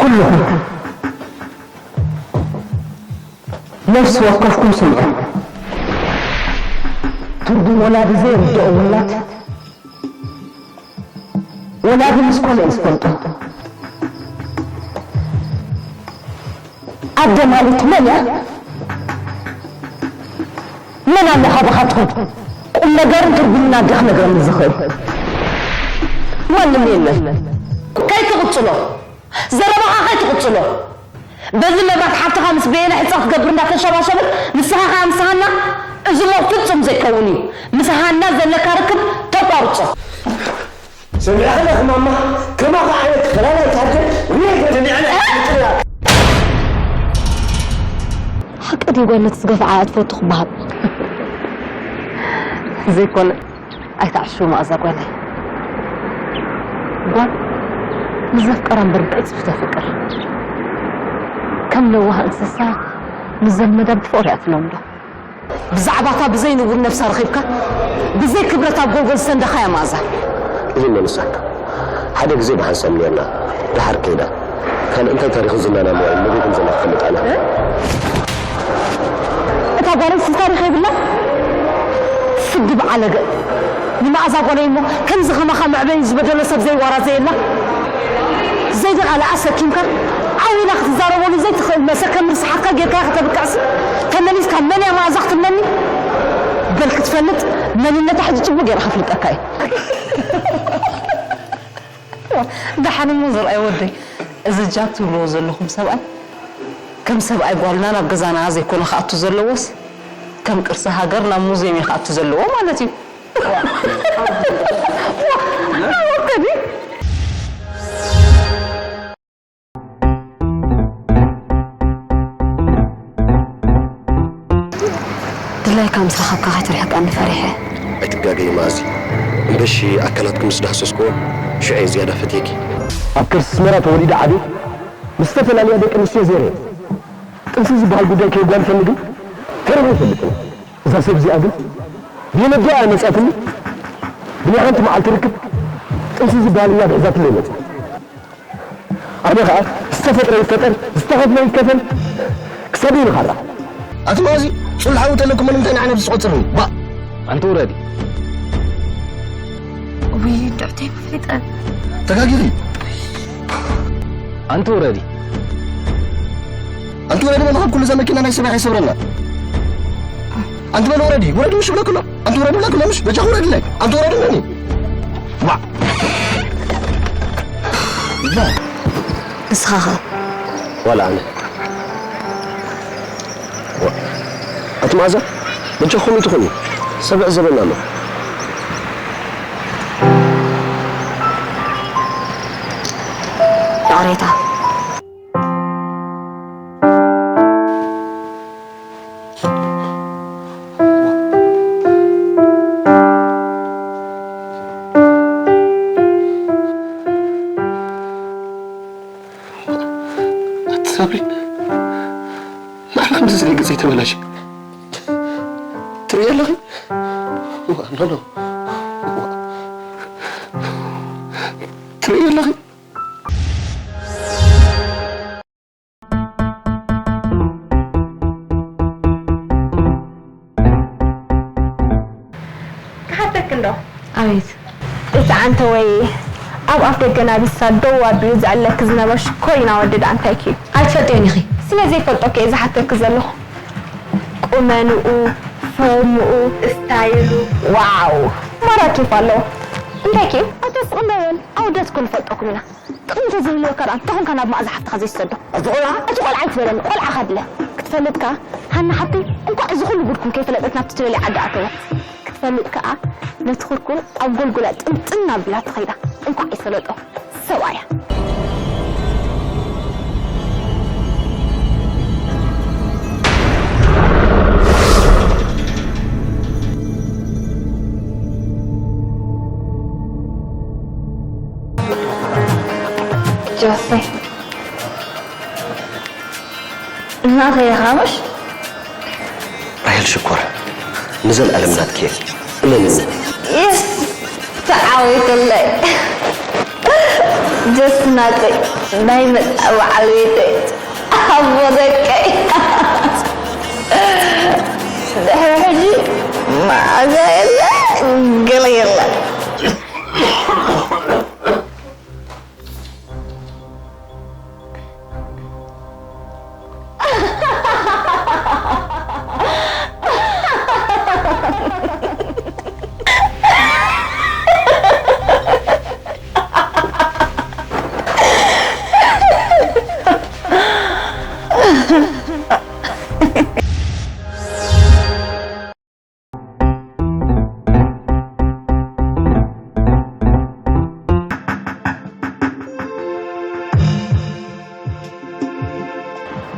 ኩልኹም ነፍሲ ወከፍኩም ስምዑ። ትርጉም ወላዲ ዘይርድኦ ውላድ ወላዲ ምስ ኮነ እዩ ዝፈልጦ። ኣደ ማለት መን እያ? መን ኣሎ ካባኻትኩም ቁም ነገርን ትርጉምን ኣደ ክነግረኒ ዝኽእል? ማንም የለን። ከይትቕጽሎ፣ ዘረባኻ ከይትቕጽሎ። በዚ መብራት ሓፍትኻ ምስ በየነ ሕጸ ክትገብር እንዳተሸባሸብን ንስኻ ከኣ ምስ ሃና፣ እዚ እሞ ፍጹም ዘይከውን እዩ። ምስ ሃና ዘለካ ርክብ ተቋርጾ። ሰሚዕኻ ዲኻ ማማ? ከማኻ ዓይነት ፈላላይት ኣደ ሪኤ ኣይፈልጥን እየ። ሓቂ ድዩ ጓል ነቲ ዝገፍዓ እያ ትፈቱ ክበሃል? ዘይኮነ ኣይትዓሽው መኣዛ ጓለይ። ጓል ንዘፍቀራ እምበር ብዕጽፊ ተፍቅር። ከም ለዋህ እንስሳ ንዘልመዳ ብፍቕሪ እያ ትለምዶ። ብዛዕባታ ብዘይ ንቡር ነብሳ ረኺብካ ብዘይ ክብረት ኣብ ጎልጎል ዝሰንደኻያ መኣዛ። እዚ መን ይሳካ? ሓደ ግዜ ብሓንሳብ ኔርና፣ ደሓር ከይዳ። ካልእ እንታይ ታሪኽን ዝናን ኣለዋ ኢሉ ንሪኢ ከም ዘለና ክፈልጥ ኣነ። እታ ጓለይ ስም ታሪኽ የብላ። ስዲ በዓለገ። ንመኣዛ ጓለይ እሞ ከምዚ ከማኻ መዕበዪ ዝበደሎ ሰብ ዘይዋራ ዘየላ። ዘይደቓ ለኣ ሰኪምካ ዓው ኢላ ክትዛረበሉ ዘይትኽእል መሰከም ርስሓትካ ጌርካ ከተብቅዕሲ ተመሊስካ መን እያ መኣዛ ክትብለኒ? በል ክትፈልጥ መንነታ ሕጂ ጽቡቕ ጌረ ከፍልጠካ እየ። ደሓን እሞ ዘርኣይ ወደይ፣ እዚ ጃክ ትብልዎ ዘለኹም ሰብኣይ፣ ከም ሰብኣይ ጓልና ናብ ገዛና ዘይኮነ ክኣቱ ዘለዎስ፣ ከም ቅርሲ ሃገር ናብ ሙዝየም እዩ ክኣቱ ዘለዎ ማለት እዩ። ድላይካ ምስ ረኸብካ ከይትርሕቀኒ ፈሪሐ። ኣይትጋገዪ መኣዚ። እምበሺ ኣካላትኪ ምስ ዳህሰስክዎ ሽዑ እየ ዝያዳ ፈትየኪ። ኣብ ከርሲ ኣስመራ ተወሊደ ዓብየ፣ ምስ ዝተፈላለያ ደቂ ኣንስትዮ ዜረ። ጥንሲ ዝበሃል ጉዳይ ከየጓንፈኒ ግን ተሪፉ ኣይፈልጥን። እዛ ሰብ እዚኣ ግን ብየመዲኣ እያ መጺኣትኒ። ብናይ ሓንቲ መዓልቲ ርክብ ጥንሲ ዝበሃል እያ ኣትሒዛትለይ መጺኣ። ኣነ ኸኣ ዝተፈጥረ ይፈጠር፣ ዝተኸፍለ ይከፈል፣ ክሳብ ይንኻራ። ኣቲ መኣዚ፣ ጽሉል ሓዊ ተለኩም ንምንታይ ንዓይ ነብሲ ትቆጽርኒ? ባእ! ኣንቲ ውረዲ። ውይ፣ ድዕተይ መፍሊጠ። ተጋጊኺ። ኣንቲ ውረዲ። ኣንቲ ውረዲ በልኻ፣ ኩሉ እዛ መኪና ናይ ሰብኣይ ከይሰብረልና። ኣንቲ በል ውረዲ፣ ውረዲ ምሽ ብለኩ ኣሎ። ኣንቲ ውረዲ ብለኩ ኣሎ ምሽ፣ በጃኹ ውረድለይ። ኣንቲ ውረዲ ብለኒ። ዋ። ዋ። ንስኻ ኸ? ዋላ ኣነ። ዋ። ኣቲ መኣዛ፣ በጃኹም ይትኹኒ። ሰብ ይዕዘበና ኣሎ። ይቕሬታ። ኣቲ ሳብሪ፣ ንዓና ከምዚ ስለ ገጸይ ተበላሽ። ትርእይ ኣለኺ? ዋ፣ ኖ፣ ኖ። ዋ። ትርእይ ኣለኺ? ክሓተኪ እንዶ? ኣቤት። እቲ ዓንተወይ ኣብ ኣፍ ደገ ናቢሳ ደው ኣቢሉ ዘዕለኪ ዝነበረ ሽኮሪና ወዲ ደኣ እንታይ እዩ? ኣይትፈልጥዮን ኢኺ። ስለ ዘይፈልጦ እኮ እየ ዝሓተኪ ዘለኹ። ቁመንኡ፣ ፎርምኡ፣ ስታይሉ፣ ዋው! ማራ ኬፍ ኣለዎ። እንታይ እዩ? ኣተስቕ እንዶ በል። ኣወዳት እኮ ንፈልጠኩም ኢና። ጥቕሚ እንተዘይህልወካ ደኣ እንታይ ኮንካ ናብ መኣዛ ሓፍትኻ ዘይትሰዶ? እቲ ቆልዓ? እቲ ቆልዓ ኣይትበለኒ፣ ቆልዓኻ ድለ። ክትፈልጥ ከኣ፣ ሃና ሓብተይ፣ እንቋዕ እዚ ኩሉ ጉድኩም ከይፈለጠት ናብቲ ትደልዮ ዓዲ ኣተወት። ክትፈልጥ ከኣ፣ ነቲ ኩርኩር ኣብ ጎልጎላ ጥንጥን ኣቢላ ትኸይዳ። እንቋዕ ይፈለጦ ሰብኣያ። ጆሴ፣ እናተይ ኢኻ ምሽ? ራሄል ሽኮር፣ ንዘለኣለም ናትኪ እየ። እመንኒ። የስ፣ ተዓዊትለይ። ጀስናተይ ናይ መጻ በዓል ቤተይ ኣቦ ደቀይ ድሕሪ ሕጂ መዓዛ የለ ገለ የለ።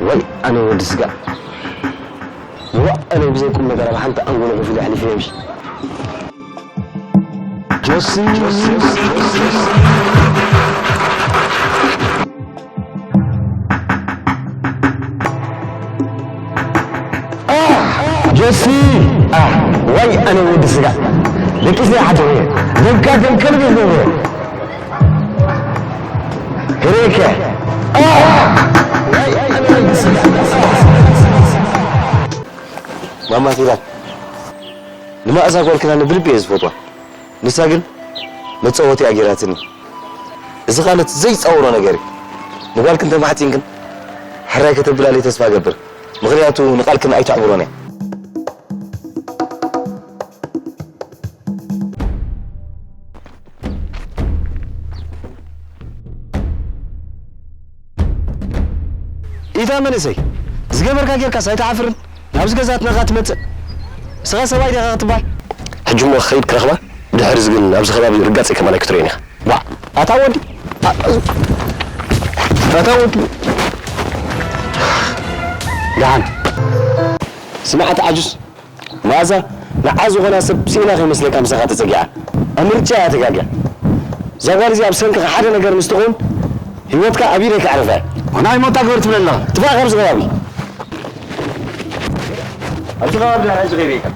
ወይ ኣነ ወዲ ስጋ፣ ዋእ ኣነ ብዘይ ቁም ነገር ኣብ ሓንቲ ኣንጎሎ ኮፍ ኢለ ኣሕሊፈዮ ምሽ። ጆሲ፣ ጆሲ፣ ኣህ፣ ዋይ ኣነ ወዲ ስጋ፣ ደቂሰ ይሓድር እየ፣ ደምካ ከም ከልቢ ይገብሮ። ሄሬከ፣ ኣህ፣ ዋይ ኣነ ወዲ ስጋ። ማማ ኪዳን፣ ንመኣዛ ጓልክና ንብልቢ እየ ዝፈትዋ። ንሳ ግን መጻወቲኣ ጌራትኒ። እዚ ቃለት ዘይጻወሮ ነገር እዩ። ንጓልክን ተማሕጺንክን ሕራይ ከተብላልይ ተስፋ እገብር። ምኽንያቱ ንቓልክን ኣይተዕብሮን እያ። ኢታ መንእሰይ፣ ዝገበርካ ጌርካስ ኣይትሓፍርን? ናብዚ ገዛትና ኸኣ ትመጽእ? ንስኻ ሰብኣይ ዲኻ ክትበሃል? ሕጂ እሞ ክኸይድ ክረኽባ፣ ድሕሪዚ ግን ኣብዚ ከባቢ ርጋጸይ ከማን ኣይክትርእዮን ኢኻ። ዋእ! ኣታ ወዲ! ኣታ ወዲ! ደሓን። ስማዕ ኣታ ዓጁዝ፣ መኣዛ ንዓ ዝኾና ሰብ ስኢና ከይመስለካ ምሳኻ ተጸጊዓ። ኣብ ምርጫ እያ ተጋግያ። እዛ ጓል እዚኣ ብሰንክኻ ሓደ ነገር ምስ ትኸውን፣ ህይወትካ ኣብ ኢደይ ከዕርፋ እየ። ናይ ሞታ ግበር ትብል ኣለኻ። ጥፋእ ካብዚ ከባቢ። ኣብዚ ከባቢ ድሕሪ ሕጂ ከይርእየካ።